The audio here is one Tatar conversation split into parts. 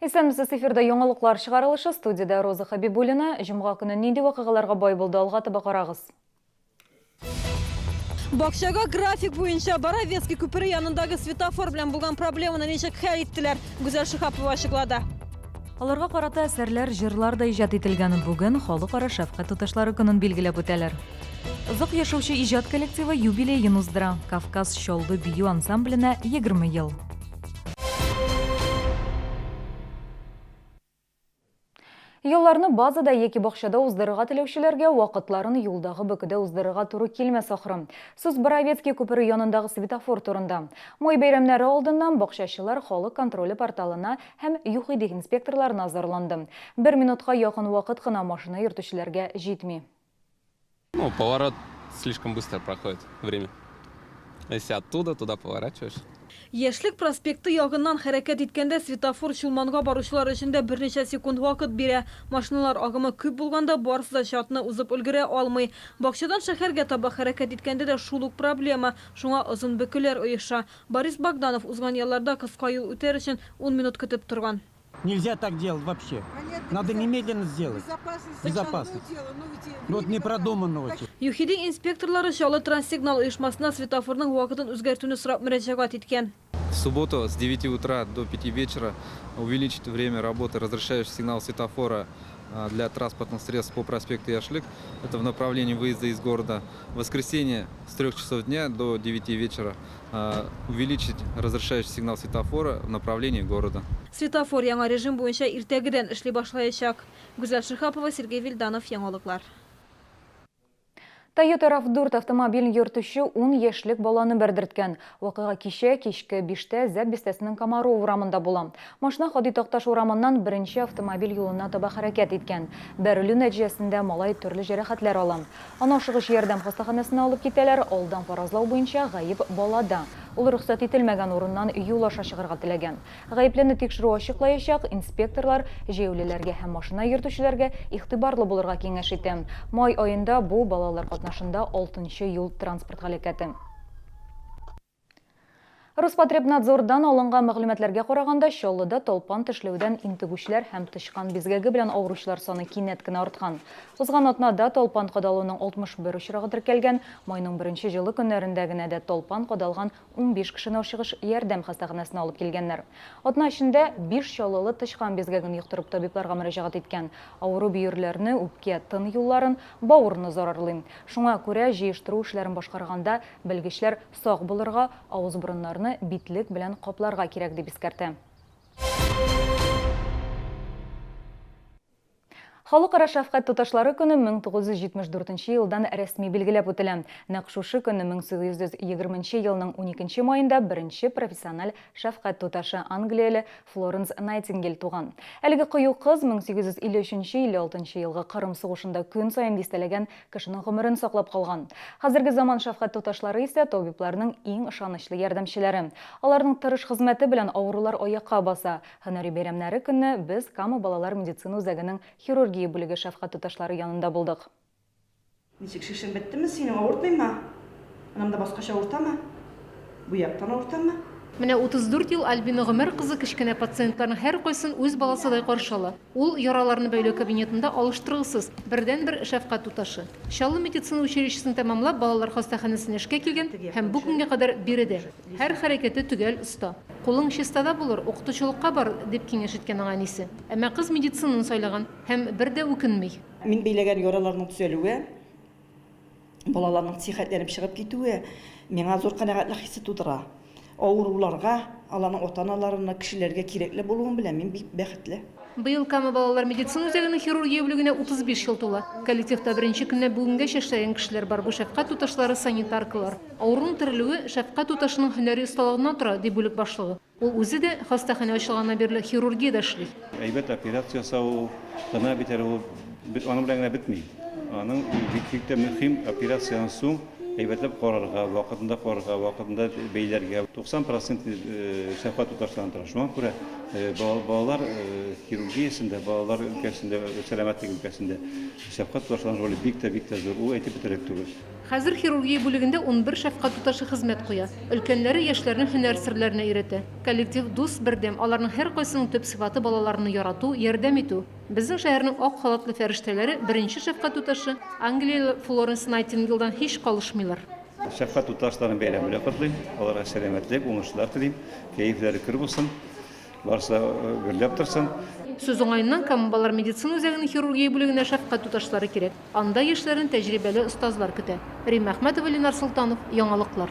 Исәнмесез, эфирда яңалыклар чыгарылышы, студиядә Роза Хәбибуллина. Җомга көне нинди вакыйгаларга бай булды, алга таба карагыз. Бакчага график буенча Боровецкий күпере янындагы светофор белән булган проблеманы ничек хәл иттеләр, Гүзәл Шиһапова ачыклады. Аларга карата әсәрләр, җырлар да иҗат ителгән. Бүген Халыкара шәфкать туташлары көнен билгеләп үтәләр. Озак яшәүче иҗат коллективы юбилеен уздыра. Кавказ чалгы бию ансамбленә 20 ел. Ялларны базада яки бакчада уздырырга теләүчеләргә вакытларын юлдагы бөкедә уздырырга туры килмәс ахры. Сүз Боровецкий күпере янындагы светофор турында. Май бәйрәмнәре алдыннан бакчачылар Халык контроле порталына һәм ЮХИДИ инспекторларына зарланды. Бер минутка якын вакыт кына машина йөртүчеләргә җитми. Ну, поворот слишком быстро проходит время. Если оттуда туда поворачиваешь. Яшьлек проспекты ягыннан хәрәкәт иткәндә светофор Чулманга баручылар өчен дә берничә секунд вакыт бирә. Машиналар агымы күп булганда барысы да чатны узып өлгерә алмый. Бакчадан шәһәргә таба хәрәкәт иткәндә дә шул ук проблема, шуңа озын бөкеләр оеша. Борис Богданов узган ялларда кыска юл үтәр өчен ун минут көтеп торган. Нельзя так делать вообще. Надо немедленно сделать. Безопасность. Ну вот не продуманно очень. ЮХИДИ инспекторлары Чаллы Транссигнал оешмасына светофорның вакытын үзгәртүне сорап мөрәҗәгать иткән. В субботу с 9 утра до 5 вечера увеличить время работы разрешающего сигнал светофора для транспортных средств по проспекту Яшлык, это в направлении выезда из города. В воскресенье с 3 часов дня до 9 вечера увеличить разрешающий сигнал светофора в направлении города. Светофор яңа режим буенча иртәгедән эшли башлаячак. Гүзәл Шиһапова, Сергей Вильданов, Яңалыклар. Toyota RAV4 автомобилен йөртүче ун яшьлек баланы бәрдерткән. Вакыйга кичә кичке биштә Зәб бистәсенең Комаров урамында була. Машина Һади Такташ урамыннан беренче автомобиль юлына таба хәрәкәт иткән. Бәрелү нәтиҗәсендә малай төрле җәрәхәтләр ала. Аны ашыгыч ярдәм хастаханәсенә алып китәләр, алдан фаразлау буенча, гаеп балада. Ул рөхсәт ителмәгән урыннан юл аша чыгарга теләгән. Гаеплене тикшерү ачыклаячак, инспекторлар җәяүлеләргә һәм машина йөртүчеләргә игътибарлы булырга киңәш итә. Май аенда бу балалар катнашында алтынчы юл-транспорт һәлакәте. Роспотребнадзордан алынган мәгълүматларга караганда, Чаллыда талпан тешләүдән интегүчеләр һәм тычкан бизгәге белән авыручылар саны кинәт кенә арткан. Узган атнада талпан кадалуның 61 очрагы теркәлгән. Майның беренче җылы көннәрендә генә дә талпан кадалган 15 кешене ашыгыч ярдәм хастаханәсенә алып килгәннәр. Атна эчендә биш чаллылы тычкан бизгәген йоктырып табибларга мөрәҗәгать иткән. Авыру бөерләрне, үпкә, тын юлларын, бавырны зарарлый. Шуңа күрә җыештыру эшләрен башкарганда белгечләр Сак булырга, авыз-борыннарны битлек белән капларга кирәк, дип искәртә. Халыкара шәфкать туташлары көне 1974 нче елдан рәсми билгеләп үтелә. Нәкъ шушы көнне 1820 нче елның уникенче маенда беренче профессиональ шәфкать туташы англияле Флоренс Найтингел туган. Әлеге кыю кыз 1853-56 нчы елгы Кырым сугышында көн саен дистәләгән Кешенең гомерен саклап калган. Хәзерге заман шәфкать туташлары исә табибларның иң ышанычлы ярдәмчеләре. Аларның тырыш хезмәте белән авырулар аякка баса. Һөнәри бәйрәмнәре көнне без Кама балалар медицина үзәгенең хирургия бүлеге шәфкать туташлары янында булдык. Ничек, шешең беттеме синең, авыртмыймы? Анамда баскач авыртамы? Бу яктан авыртамы? Менә 34 ел Альбина Гомәр кызы кечкенә пациентларның һәркайсын үз баласыдай каршы ала. Ул яраларны бәйләү кабинетында алыштыргысыз, бердәнбер шәфкать туташы. Чаллы медицина училищесын тәмамлап, балалар хастаханәсенә эшкә килгән һәм бу көнгә кадәр биредә. Һәр хәрәкәте төгәл, оста. Кулың чистада булыр, укытучылыкка бар, дип киңәш иткән аңа әнисе. Әмма кыз медицинаны сайлаган һәм бер дә үкенми. Мин бәйләгән яраларның төзәлүе, балаларның сихәтләнеп чыгып китүе миңа зур канәгатьлек хисе тудыра. Авыруларга, аларның ата-аналарына, кешеләргә кирәкле булуым белән мин бик бәхетле. Быел Кама балалар медицина үзәгенең хирургия бүлегенә 35 ел тула. Коллективта беренче көннән бүгенгәчә эшләгән кешеләр бар, бу шәфкать туташлары, санитаркалар. Авыруның терелүе шәфкать туташының һөнәри осталыгыннан тора, ди бүлек башлыгы. Ул үзе дә хастаханә ачылганнан бирле хирургиядә эшли. Әйбәт операция ясау гына бит әле ул аның белән генә бетми. Аның бик бик тә мөһим операциядән соң әйбәтләп карарга, вакытында карарга, вакытында бәйләргә. 90 процент шәфкать туташлардан тора. Шуңа күрә балалар хирургиясендә, балалар өлкәсендә, сәламәтлек өлкәсендә шәфкать туташларының роле бик тә бик тә зур. Ул әйтеп бетерерлек түгел. Хәзер хирургия бүлегендә 11 шәфкать туташы хезмәт куя. Өлкәннәре яшьләрне һөнәр серләренә өйрәтә. Коллектив дус, бердәм, аларның һәркайсының төп сыйфаты балаларны ярату, ярдәм итү. Безнең шәһәрнең ак халатлы фәрештәләре беренче шәфкать туташы, англияле Флоренс Найтингелдан һич калышмыйлар. Шәфкать туташларын бәйрәм белән котлыйм, аларга сәламәтлек, уңышлар телим, кәефләре көр булсын. Барысы да гөрләп торсын. Сүз уңаеннан, Кама балалар медицина үзәгенең хирургия бүлегенә шәфкать туташлары кирәк. Анда яшьләрне тәҗрибәле остазлар көтә. Римма Әхмәтова, Ленар Солтанов, Яңалыклар.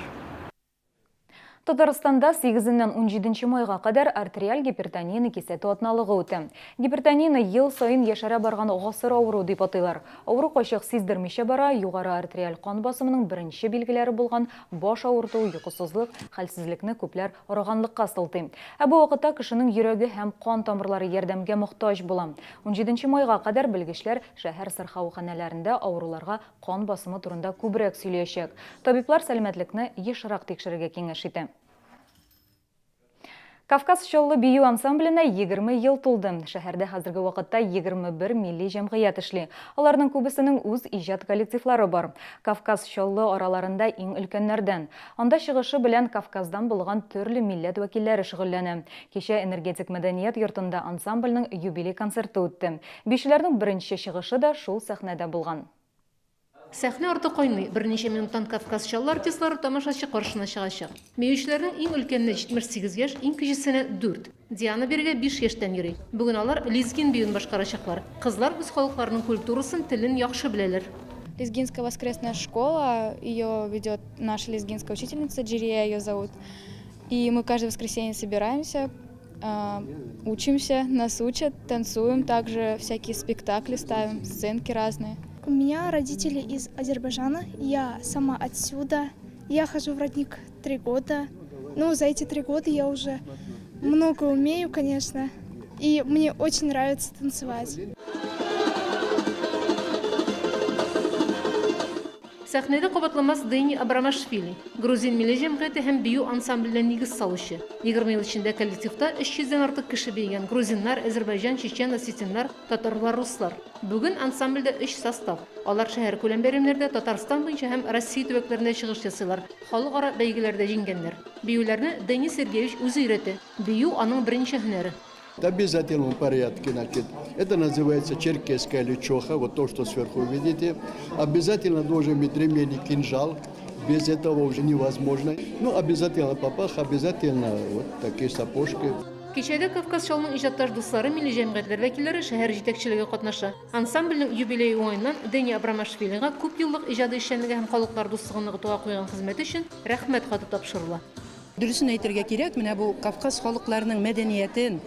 Татарстанда сигезеннән унҗиденче майга кадәр артериаль гипертонияне кисәтү атналыгы үтә. Гипертонияне ел саен яшәрә барган гасыр авыруы дип атыйлар. Авыру кайчак сиздермичә бара, югары артериаль кан басымының беренче билгеләре булган баш авырту, йокысызлык, хәлсезлекне күпләр Арыганлыкка сылтый. Ә бу вакытта кешенең йөрәге һәм кан тамырлары ярдәмгә мохтаҗ була. Унҗиденче майга кадәр белгечләр шәһәр сырхауханәләрендә авыруларга кан басымы турында күбрәк сөйләячәк. Табиблар сәламәтлекне ешрак тикшерергә киңәш итә. Кавказ Чаллы бию ансамбленә 20 ел тулды. Шәһәрдә хәзерге вакытта 21 милли җәмгыять эшли. Аларның күбесенең үз иҗат коллективлары бар. Кавказ Чаллы араларында иң өлкәннәрдән. Анда чыгышы белән Кавказдан булган төрле милләт вәкилләре шөгыльләнә. Кичә Энергетик мәдәният йортында ансамбльнең юбилей концерты үтте. Биючеләрнең беренче чыгышы да шул сәхнәдә булган. Сәхнә арты кайный. Берничә минуттан Кавказ Чаллы артистлары тамашачы каршына чыгачак. Биючеләрнең иң өлкәненә 78 яшь, иң кечесенә, дүрт. Диана бирегә биш яшьтән йөри. Бүген алар лезгин биюен башкарачаклар. Кызлар үз халыкларының культурасын, телен яхшы беләләр. Лезгинская воскресная школа, ее ведет наша лезгинская учительница, Джирия ее зовут. И мы каждое воскресенье собираемся, учимся, нас учат, танцуем также, всякие спектакли ставим, сценки разные. У меня родители из Азербайджана, я сама отсюда. Я хожу в родник три года. Ну, за эти три года я уже много умею, конечно. И мне очень нравится танцевать. Сәхнәдә кабатламас Дэнни Абрамашвили, грузин милли җәмгыяте һәм бию ансамбленә нигез салучы. 20 ел эчендә коллективта 300 дән артык кеше биегән, грузиннар, әзербайҗан, чечен, осетиннар, татарлар, руслар. Бүген ансамбльдә өч состав. Алар шәһәркүләм бәйрәмнәрдә, Татарстан буенча һәм Россия төбәкләрендә чыгыш ясыйлар, халыкара бәйгеләрдә җиңгәннәр. Биюләрне Дэнни Сергеевич үзе өйрәтә. Бию, аның беренче һөнәре. В обязательном порядке, значит, это называется черкесская лечоха, вот то, что сверху видите. Обязательно должен быть ремень и кинжал, без этого уже невозможно. Ну, обязательно папах, обязательно вот такие сапожки. Кичәдә Кавказ Чалның иҗатташ дуслары, милли җәмгыятьләр вәкилләре, шәһәр җитәкчелеге катнаша. Ансамбльнең юбилее уңаеннан Дени Абрамашвилига күп еллык иҗади эшчәнлеге һәм халыклар дуслыгын ныгытуга куйган хезмәте өчен Рәхмәт хаты тапшырыла. Дөресен әйтергә кирәк, менә бу Кавказ халыкларының мәдәниятен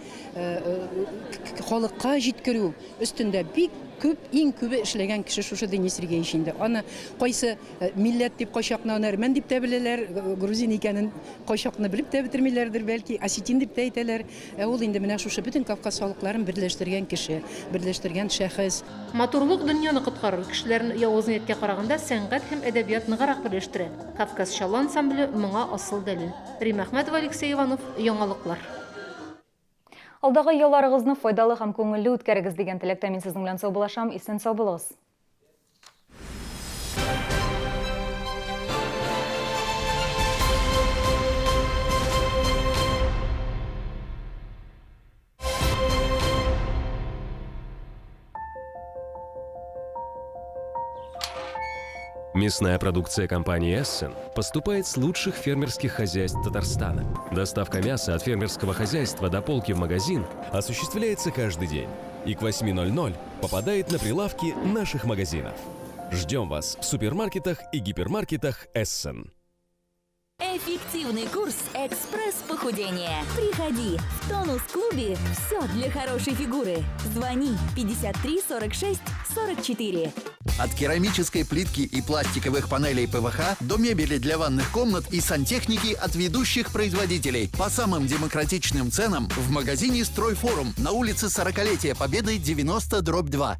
халыкка җиткерү өстендә бик күп, иң күбе эшләгән кеше шушы Денис Сергеевич инде. Аны кайсы милләт дип кайчакны аны әрмән дип тә беләләр, грузин икәнен кайчакны белеп тә бетермиләрдер бәлки, осетин дип тә әйтәләр. Ә ул инде менә шушы бөтен Кавказ халыкларын берләштергән кеше, берләштергән шәхес. Матурлык дөньяны коткарыр, кешеләрне явыз нияткә караганда сәнгать һәм әдәбият ныграк берләштерә. Кавказ Чаллы ансамбле моңа асыл дәлил. Римма Әхмәтова, Алексей Иванов, Яңалыклар. Алдагы ялларыгызны файдалы һәм күңелле үткәрегез дигән теләктә мин сезнең белән саубуллашам. Исән-сау булыгыз. Мясная продукция компании «Эссен» поступает с лучших фермерских хозяйств Татарстана. Доставка мяса от фермерского хозяйства до полки в магазин осуществляется каждый день и к 8.00 попадает на прилавки наших магазинов. Ждем вас в супермаркетах и гипермаркетах «Эссен». Эффективный курс «Экспресс-похудение». Приходи в «Тонус-клубе» все для хорошей фигуры. Звони 53 46 44. От керамической плитки и пластиковых панелей ПВХ до мебели для ванных комнат и сантехники от ведущих производителей. По самым демократичным ценам в магазине «Стройфорум» на улице 40-летия Победы 90 дробь 2.